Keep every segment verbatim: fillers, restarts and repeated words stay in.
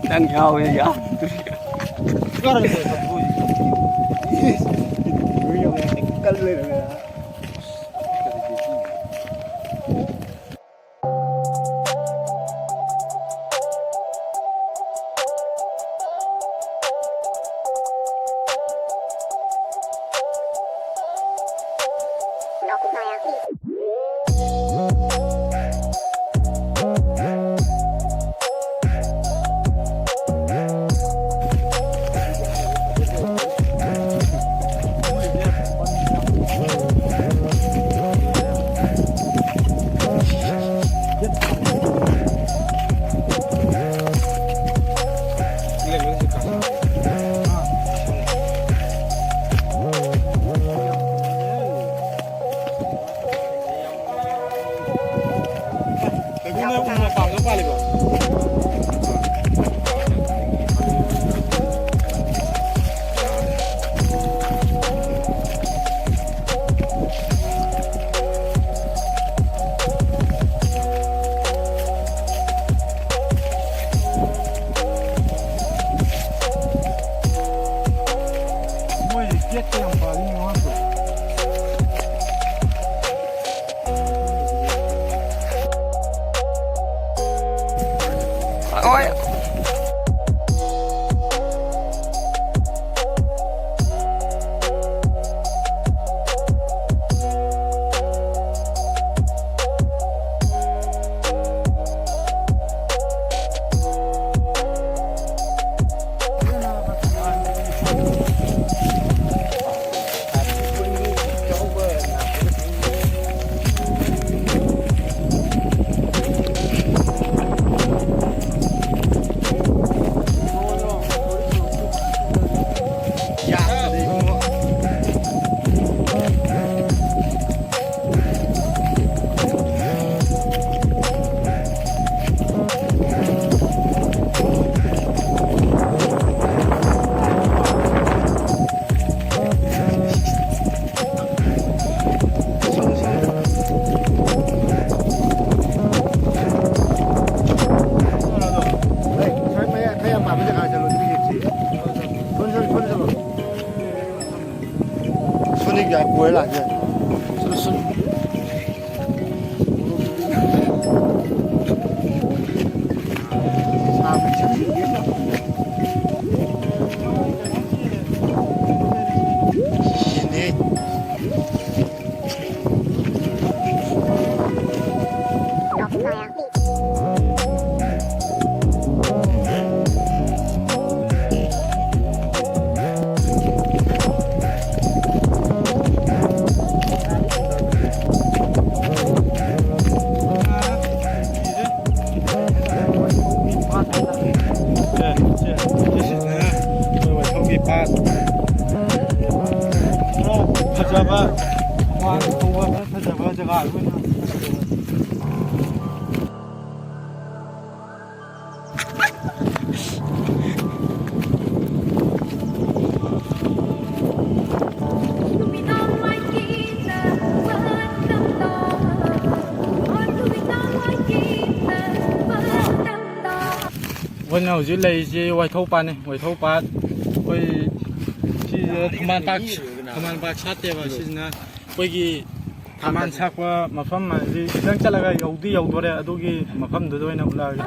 ꯅꯪ ꯌꯥꯎꯋꯦ, ꯌꯥꯎ꯫ ꯃꯣꯏ ꯂꯥꯛꯑꯦ꯫ ꯐꯖꯕ, ꯐꯖꯕ ꯖꯒꯥ ꯑꯣꯏꯅ꯫ ꯑꯩꯈꯣꯏꯅ ꯍꯧꯖꯤꯛ ꯂꯩꯔꯤꯁꯤ ꯋꯥꯏꯊꯧ ꯄꯥꯠꯅꯤ꯫ ꯋꯥꯏꯊꯧ ꯄꯥꯠ ꯑꯩꯈꯣꯏ ꯁꯤꯁꯦ ꯊꯝꯕꯥꯜ ꯄꯥꯛ, ꯊꯝꯕꯥꯜ ꯄꯥꯛ ꯁꯥꯠꯇꯦꯕ꯫ ꯁꯤꯁꯤꯅ ꯑꯩꯈꯣꯏꯒꯤ ꯊꯝꯕꯥꯜ ꯁꯥꯠꯄ ꯃꯐꯝ ꯍꯥꯏꯁꯤ ꯈꯤꯇꯪ ꯆꯠꯂꯒ ꯌꯧꯗꯤ ꯌꯧꯗꯣꯔꯦ꯫ ꯑꯗꯨꯒꯤ ꯃꯐꯝꯗꯨꯗ ꯑꯣꯏꯅ ꯎꯠꯂꯛꯑꯒꯦ꯫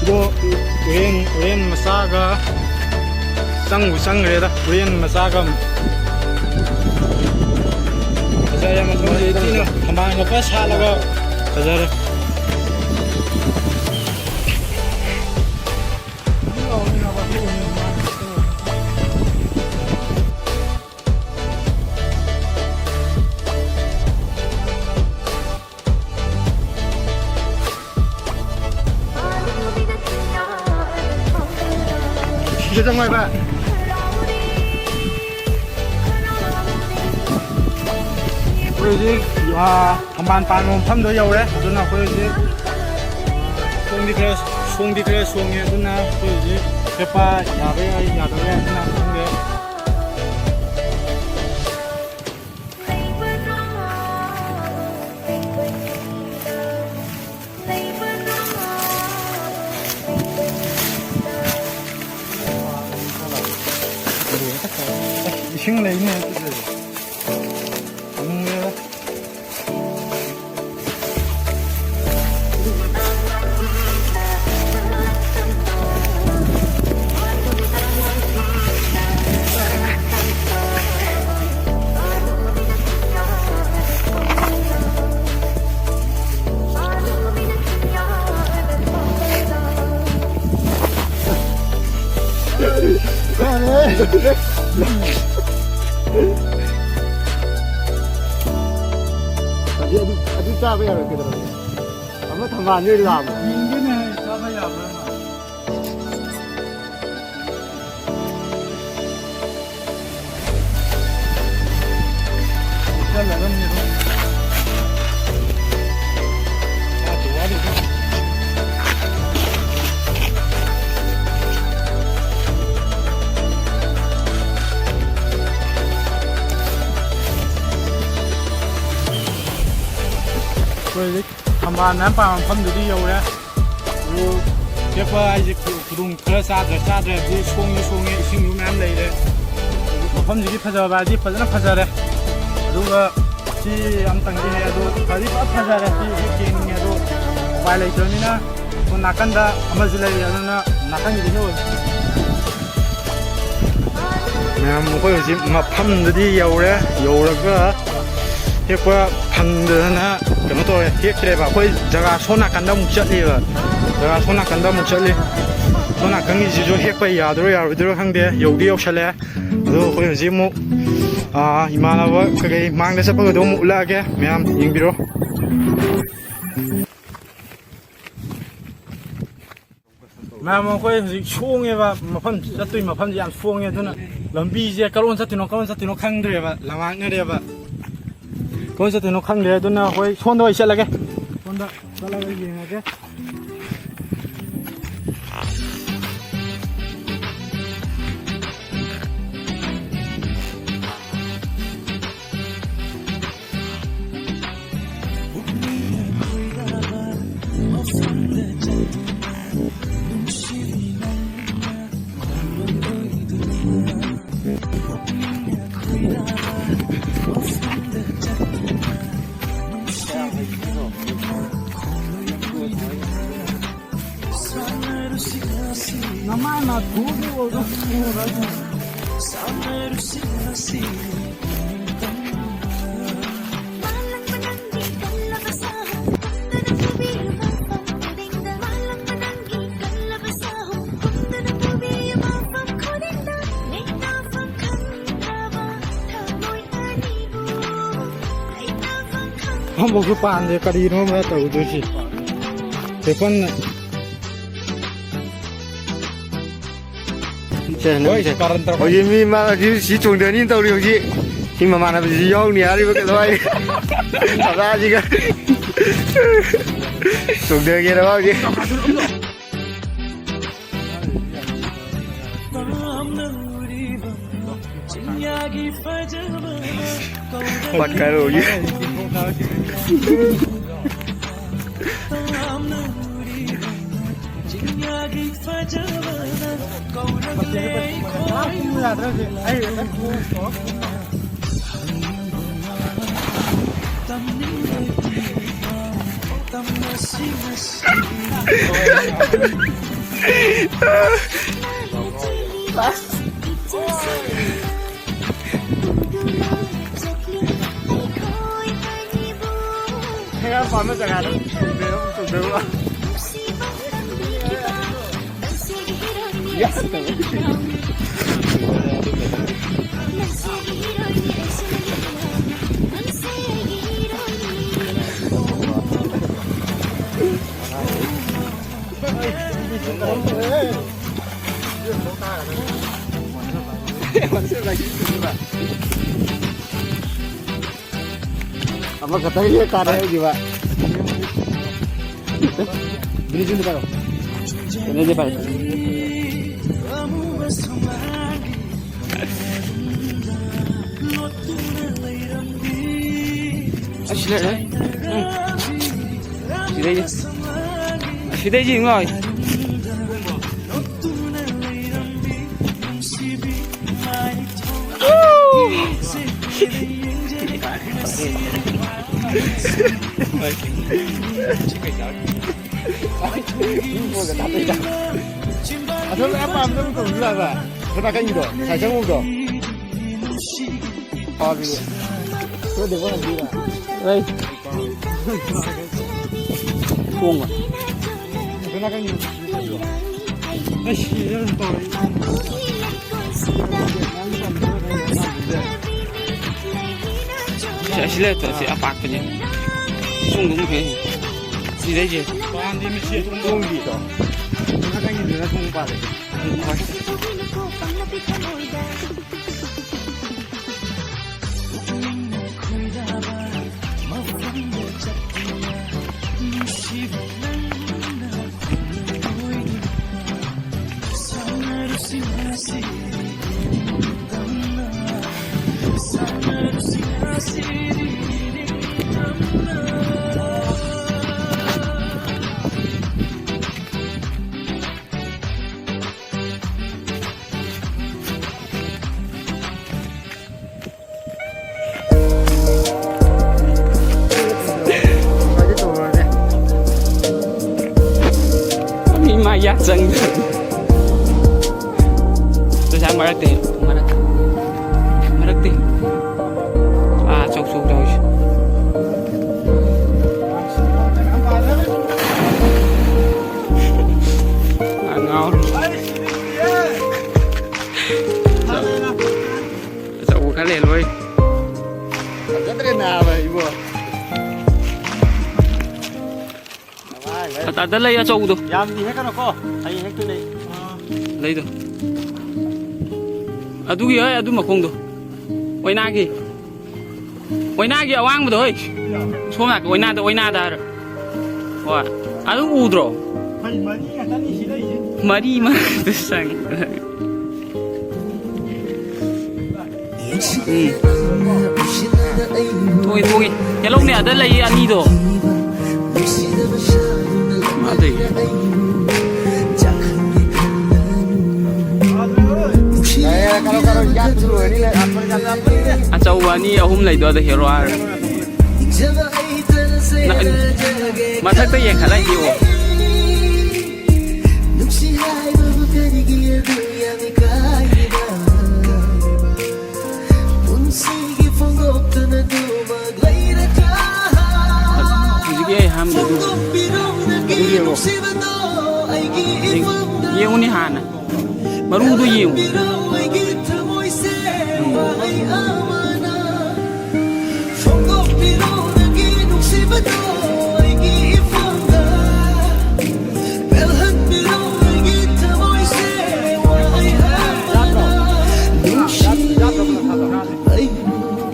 ꯑꯗꯣ ꯎꯔꯦꯟ, ꯎꯔꯦꯟ ꯃꯆꯥꯒ ꯆꯪꯕꯨ ꯆꯪꯈ꯭ꯔꯦꯗ, ꯎꯔꯦꯟ ꯃꯆꯥꯒ꯫ ꯐꯖꯔꯦ, ꯃꯐꯝꯁꯦ ꯊꯤꯅ ꯊꯝꯕꯥꯜꯒ ꯐꯖ ꯁꯥꯠꯂꯒ ꯐꯖꯔꯦ꯫ ꯁꯤꯗ ꯆꯪꯉꯣ ꯍꯥꯏꯕ꯫ ꯑꯩꯈꯣꯏ ꯍꯧꯖꯤꯛ, ꯑꯥ, ꯊꯝꯕꯥꯜ ꯄꯥꯟꯕ ꯃꯐꯝꯗꯣ ꯌꯧꯔꯦ꯫ ꯑꯗꯨꯅ ꯑꯩꯈꯣꯏ ꯍꯧꯖꯤꯛ ꯁꯣꯡꯗꯤ ꯈꯔ, ꯁꯣꯡꯗꯤ ꯈꯔ ꯁꯣꯡꯉꯦ꯫ ꯑꯗꯨꯅ ꯑꯩꯈꯣꯏ ꯍꯧꯖꯤꯛ ꯆꯠꯄ ꯌꯥꯕ ꯌꯥꯏ, ꯌꯥꯗꯕ ꯌꯥꯏ, ꯑꯗꯨꯅ ꯈꯪꯗꯦ꯫ ꯏꯁꯤꯡ ꯂꯩꯅꯦ꯫ ꯑꯗꯨ, ꯑꯗꯨ, ꯑꯗꯨ ꯆꯥꯕ ꯌꯥꯔꯣꯏ, ꯀꯩꯗꯧꯔꯒꯦ? ꯑꯃ ꯊꯝꯕꯥꯜꯁꯦ ꯂꯥꯝꯃꯦ꯫ ꯌꯦꯡꯒꯦꯅꯦ, ꯆꯥꯕ ꯌꯥꯕ꯭ꯔꯥ? ꯑꯩꯈꯣꯏ ꯍꯧꯖꯤꯛ ꯊꯝꯕꯥꯜ ꯃꯌꯥꯝ ꯄꯥꯟꯕ ꯃꯐꯝꯗꯨꯗꯤ ꯌꯧꯔꯦ꯫ ꯑꯗꯨ ꯍꯦꯛꯄ ꯍꯥꯏꯁꯦ ꯈꯨ-, ꯈꯨꯗꯣꯡ ꯈꯔ ꯆꯥꯗ꯭ꯔꯦ, ꯆꯥꯗ꯭ꯔꯦ ꯍꯥꯏꯕꯗꯤ ꯁꯣꯡꯁꯨ ꯁꯣꯡꯉꯦ, ꯏꯁꯤꯡꯁꯨ ꯃꯌꯥꯝ ꯂꯩꯔꯦ꯫ ꯃꯐꯝꯁꯤꯒꯤ ꯐꯖꯕ ꯍꯥꯏꯗꯤ ꯐꯖꯅ ꯐꯖꯔꯦ꯫ ꯑꯗꯨꯒ ꯁꯤ ꯑꯝꯇꯪꯗꯤ ꯍꯦꯛ ꯑꯗꯨ ꯐꯗꯤ ꯐꯖ ꯐꯖꯔꯦ꯫ ꯁꯤ ꯍꯦꯛ ꯌꯦꯡꯅꯤꯡꯉꯦ ꯑꯗꯣ ꯎꯄꯥꯏ ꯂꯩꯇ꯭ꯔꯕꯅꯤꯅ ꯁꯣꯝ ꯅꯥꯀꯟꯗ ꯑꯃꯁꯨ ꯂꯩꯔꯤ, ꯑꯗꯨꯅ ꯅꯥꯀꯟꯒꯤꯗꯤ ꯍꯦꯛ ꯑꯣꯏ꯫ ꯃꯌꯥꯝ ꯑꯩꯈꯣꯏ ꯍꯧꯖꯤꯛ ꯃꯐꯝꯗꯨꯗꯤ ꯌꯧꯔꯦ꯫ ꯌꯧꯔꯒ ꯍꯦꯛꯄ ꯐꯪꯗꯗꯅ ꯀꯩꯅꯣ ꯇꯧꯔꯦ, ꯍꯦꯛꯇ꯭ꯔꯦꯕ꯫ ꯑꯩꯈꯣꯏ ꯖꯒꯥ ꯁꯣꯝ ꯅꯥꯀꯟꯗ ꯑꯃꯨꯛ ꯆꯠꯂꯤꯕ꯫ ꯖꯒꯥ ꯁꯣꯝ ꯅꯥꯀꯟꯗ ꯑꯃꯨꯛ ꯆꯠꯂꯤ꯫ ꯁꯣꯝ ꯅꯥꯀꯟꯒꯤꯁꯤꯁꯨ ꯍꯦꯛꯄ ꯌꯥꯗꯣꯏꯔꯣ ꯌꯥꯔꯣꯏꯗꯣꯏꯔꯣ ꯈꯪꯗꯦ꯫ ꯌꯧꯗꯤ ꯌꯧꯁꯜꯂꯛꯑꯦ꯫ ꯑꯗꯣ ꯑꯩꯈꯣꯏ ꯍꯧꯖꯤꯛ ꯑꯃꯨꯛ, ꯑꯥ, ꯏꯃꯥꯟꯅꯕ ꯀꯩꯀꯩ ꯃꯥꯡꯗ ꯆꯠꯄꯒꯗꯣ ꯑꯃꯨꯛ ꯎꯠꯂꯛꯑꯒꯦ꯫ ꯃꯌꯥꯝ ꯌꯦꯡꯕꯤꯔꯣ꯫ ꯃꯌꯥꯝ, ꯑꯩꯈꯣꯏ ꯍꯧꯖꯤꯛ ꯁꯣꯡꯉꯦꯕ, ꯃꯐꯝ ꯆꯠꯇꯣꯏ ꯃꯐꯝꯁꯦ ꯌꯥꯝ ꯁꯣꯡꯉꯦ꯫ ꯑꯗꯨꯅ ꯂꯝꯕꯤꯁꯦ ꯀꯔꯣꯝ ꯆꯠꯇꯣꯏꯅꯣ, ꯀꯔꯣꯝ ꯆꯠꯇꯣꯏꯅꯣ ꯈꯪꯗ꯭ꯔꯦꯕ, ꯂꯝꯃꯥꯡꯅꯔꯦꯕ꯫ ꯀꯃꯥꯏꯅ ꯆꯠꯇꯣꯏꯅꯣ ꯈꯪꯗꯦ, ꯑꯗꯨꯅ ꯑꯩꯈꯣꯏ ꯁꯣꯝꯗ ꯑꯣꯏ ꯆꯠꯂꯒꯦ꯫ ꯁꯣꯝꯗ ꯆꯠꯂꯒ ꯌꯦꯡꯉꯒꯦ꯫ ꯅꯃꯥꯏ ꯃꯥ ꯊꯨꯒꯤ ꯑꯣꯏꯗꯣ꯫ ꯑꯃꯨꯛꯁꯨ ꯄꯥꯟꯗꯦ, ꯀꯔꯤꯅꯣ ꯑꯃ ꯇꯧꯗꯣꯏꯁꯤ꯫ ꯄꯦꯄꯟꯅ꯫ ꯁꯦ, ꯅꯪ ꯍꯣꯏ, ꯁꯦ꯫ ꯀꯥꯔꯟ ꯇꯧꯔꯛꯀꯅꯨ꯫ ꯍꯧꯖꯤꯛ ꯃꯤ ꯃꯥ-, ꯁꯤ, ꯁꯤ ꯆꯣꯡꯊꯅꯤ ꯇꯧꯔꯤ ꯍꯧꯖꯤꯛ꯫ ꯁꯤ ꯃꯃꯥꯟꯅꯕꯁꯤ ꯌꯥꯎꯅꯤ ꯍꯥꯏꯔꯤꯕ ꯀꯩꯗꯧ ꯍꯥꯏ? ꯀꯗꯥꯁꯤꯒ ꯆꯣꯡꯊꯒꯦꯅ ꯃꯥ ꯍꯧꯖꯤꯛ꯫ ꯄꯠꯀꯥꯏꯔꯛꯑꯣ꯫ ꯍꯦꯔꯥ ꯄꯥꯟꯕ ꯖꯒꯥꯗ ꯆꯨꯝꯗꯣꯏꯔꯣ, ꯆꯨꯝꯗꯣꯏꯔꯣ? ꯑꯃꯈꯛꯇꯪ ꯍꯦꯛ ꯀꯥꯔꯦ ꯍꯧꯈꯤꯕ꯫ ꯕꯤꯅꯤꯁꯤꯡꯗ ꯄꯥꯏꯔꯣ꯫ ꯀꯩꯅꯣꯁꯦ ꯄꯥꯏꯔꯣ꯫ ꯑꯁꯤ ꯂꯩꯔꯦ꯫ ꯎꯝ꯫ ꯁꯤꯗꯩꯁꯦ꯫ ꯁꯤꯗꯩꯁꯦ ꯌꯦꯡꯉꯣ꯫ ꯑꯗꯣ ꯃꯌꯥꯝ ꯄꯥꯝꯗꯕ ꯇꯧꯕꯁꯨ ꯌꯥꯕ꯫ ꯑꯁꯣꯝ ꯅꯥꯀꯟꯒꯤꯗꯣ, ꯉꯁꯥꯏ ꯆꯪꯉꯨꯕꯗꯣ꯫ ꯄꯥꯕꯤꯌꯨ꯫ ꯂꯩ꯫ ꯇꯣꯡꯉꯣ꯫ ꯑꯁ, ꯁꯤ ꯑꯗꯨꯝ ꯇꯧꯔꯦ꯫ ꯁꯤ, ꯑꯁꯤ ꯂꯩꯔꯦ, ꯑꯁꯤ ꯑꯄꯥꯛꯄꯁꯦ꯫ ꯁꯨꯡꯗꯨꯝ ꯐꯩ꯫ ꯁꯤꯗꯩꯁꯦ꯫ ꯄꯥꯟꯗꯤ ꯃꯁꯤ ꯑꯗꯨꯝ ꯇꯣꯡꯕꯤꯗꯣ꯫ ꯅꯥꯀꯟꯒꯤꯗꯨꯅ ꯊꯣꯡ ꯄꯥꯜꯂꯦ꯫ ꯎꯝ, ꯍꯣꯏ꯫ ꯃꯤ ꯃꯥ ꯌꯥ ꯆꯪꯗ꯭ꯔꯦ꯫ ꯆꯨꯖꯥꯛ ꯃꯔꯛꯇ, ꯃꯔꯛ, ꯃꯔꯛꯇ꯫ ꯑꯥ, ꯆꯧ ꯆꯧ ꯇꯧꯔꯤꯁꯦ꯫ ꯑꯥ, ꯉꯥꯎꯔꯦ꯫ ꯑꯆꯧꯕ ꯈꯔ ꯂꯩ ꯂꯣꯏ꯫ ꯐꯖꯗ꯭ꯔꯦ ꯅꯥꯕ ꯏꯕꯣ꯫ ꯀꯇꯥꯗ ꯂꯩ ꯑꯆꯧꯕꯗꯣ꯫ ꯌꯥꯝꯗꯤ ꯍꯦꯛꯀꯅꯨꯀꯣ꯫ ꯍꯌꯦꯡ ꯍꯦꯛꯇꯣꯏꯅꯦ꯫ ꯂꯩꯗꯣ꯫ ꯑꯗꯨꯒꯤ ꯍꯣꯏ ꯑꯗꯨ ꯃꯈꯣꯡꯗꯣ꯫ ꯑꯣꯏꯅꯥꯒꯤ꯫ ꯑꯣꯏꯅꯥꯒꯤ ꯑꯋꯥꯡꯕꯗꯣ ꯍꯣꯏ꯫ ꯁꯣꯝ ꯅꯥꯀꯟ ꯑꯣꯏꯅꯥꯗ, ꯑꯣꯏꯅꯥꯗ ꯍꯥꯏꯔꯣ꯫ ꯍꯣꯏ꯫ ꯑꯗꯨ ꯎꯗ꯭ꯔꯣ? ꯃꯔꯤ ꯃꯔꯛꯇ ꯆꯪꯉꯦ꯫ ꯎꯝ꯫ ꯊꯣꯡꯉꯤ, ꯊꯣꯡꯉꯤ꯫ ꯌꯦꯜꯍꯧꯅꯦ ꯑꯗ ꯂꯩꯌꯦ ꯑꯅꯤꯗꯣ꯫ ꯃꯥ ꯇꯧꯏ꯫ ꯑꯆꯧꯕ ꯑꯅꯤ ꯑꯍꯨꯝ ꯂꯩꯗꯣ ꯑꯗ ꯍꯦꯔꯣ ꯍꯥꯏꯔ꯫ ꯅ-, ꯃꯊꯛꯇ ꯌꯦꯡꯈꯠꯂ ꯌꯦꯡꯉꯣ꯫ ꯍꯧꯖꯤꯛꯀꯤ ꯑꯩ ꯍꯥꯝꯕꯗꯨ꯫ ꯑꯗꯨ ꯌꯦꯡꯉꯣ꯫ ꯌꯦꯡꯉꯨꯅꯦ ꯍꯥꯟꯅ꯫ ꯃꯔꯨꯗꯣ ꯌꯦꯡꯉꯨ꯫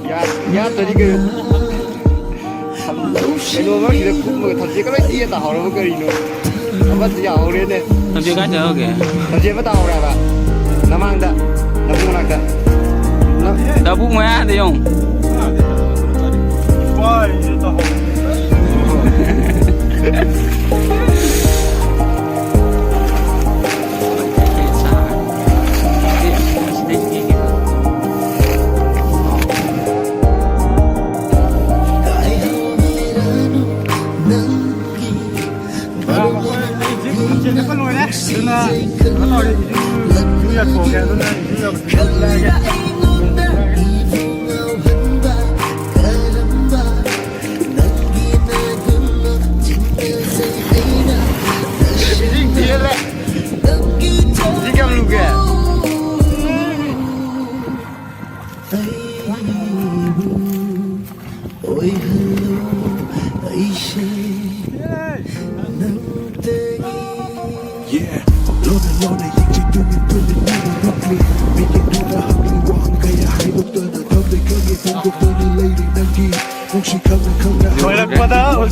ꯌꯥ-, ꯌꯥꯗ꯭ꯔꯗꯤ ꯀꯩꯅꯣ? ꯀꯩꯅꯣ ꯃꯔꯛꯁꯤꯗ ꯀꯨꯝꯃꯒ ꯊꯝꯆꯦꯠꯀ ꯂꯣꯏ ꯇꯦꯛꯑ ꯇꯥꯍꯧꯔꯕ ꯀꯔꯤꯅꯣ? ꯑꯃꯁꯨ ꯌꯥꯍꯧꯔꯦꯅꯦ꯫ ꯊꯝꯆꯦꯠ ꯀꯥꯏ ꯆꯠꯍꯧꯒꯦ? ꯊꯝꯆꯦꯠ ꯑꯃ ꯇꯥꯍꯧꯔꯦ ꯍꯥꯏꯕ꯫ ꯅꯃꯥꯡꯗ, ꯂꯧꯕꯨꯛ ꯃꯅꯥꯛꯇ꯫ ꯅ- ꯂꯧꯕꯨꯛ ꯃꯌꯥꯗ ꯌꯦꯡꯉꯨ꯫ ꯂꯣꯏꯔꯦ꯫ ꯑꯗꯨꯅ ꯀꯩꯅꯣ ꯇꯧꯔꯦ, ꯏꯁꯤꯡ, ꯏꯁꯤꯡ ꯌꯥꯊꯣꯛꯑꯒꯦ꯫ ꯑꯗꯨꯅ ꯏꯁꯤꯡ ꯌꯥꯊꯣꯛꯑꯒꯦ꯫ ꯏꯁꯤꯡ ꯊꯤꯍꯜꯂꯦ꯫ ꯏꯁꯤꯡ ꯀꯌꯥꯝ ꯂꯨꯒꯦ? ꯑꯣꯏꯍꯜꯂꯣ ꯑꯩꯁꯦ ꯅꯪꯇꯒꯤ꯫ Yeah, ꯂꯣꯟꯅ ꯂꯣꯟꯅ ꯌꯦꯡꯁꯤ ꯇꯨꯃꯤꯟ ꯇꯨꯃꯤꯟ ꯃꯤꯠꯌꯦꯡꯗꯨꯅ ꯍꯪꯂꯤ ꯋꯥꯍꯪ ꯀꯌꯥ ꯍꯥꯏꯗꯣꯛꯇꯅ ꯈꯪꯗꯦ ꯈꯪꯉꯦ ꯐꯣꯡꯗꯣꯛꯇꯨꯅ ꯂꯩꯔꯤ ꯅꯪꯒꯤ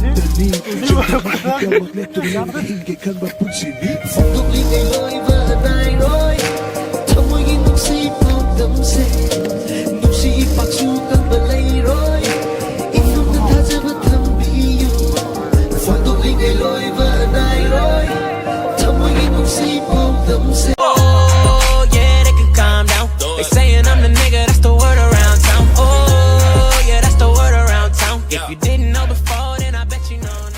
ꯅꯤ꯫ ꯆꯨꯝꯅ ꯈꯔꯃꯛ ꯂꯦꯞꯇꯨꯅ ꯍꯤꯡꯒꯦ ꯈꯟꯕ ꯄꯨꯟꯁꯤꯅꯤ꯫ ꯐꯣꯡꯗꯣꯛꯂꯤꯉꯩ ꯂꯣꯏꯕ ꯅꯥꯏꯔꯣꯏ꯫ ꯊꯃꯣꯏꯒꯤ ꯅꯨꯡꯁꯤ ꯄꯥꯎꯗꯝꯁꯦ꯫ ꯅꯨꯡꯁꯤ ꯏꯄꯥꯛꯁꯨ ꯀꯟꯕ ꯂꯩꯔꯣꯏ꯫ ꯏꯐꯝꯗ ꯊꯥꯖꯕ ꯊꯝꯕꯤꯌꯨ꯫ ꯐꯣꯡꯗꯣꯛꯂꯤꯉꯩ ꯂꯣꯏꯕ ꯅꯥꯏꯔꯣꯏ꯫ ꯊꯃꯣꯏꯒꯤ ꯅꯨꯡꯁꯤ ꯄꯥꯎꯗꯝꯁꯦ꯫ Oh, yeah, they can calm down. They saying I'm the nigga, that's the word around town. Oh, yeah, that's the word around town. If you didn't know before, then I bet you know now.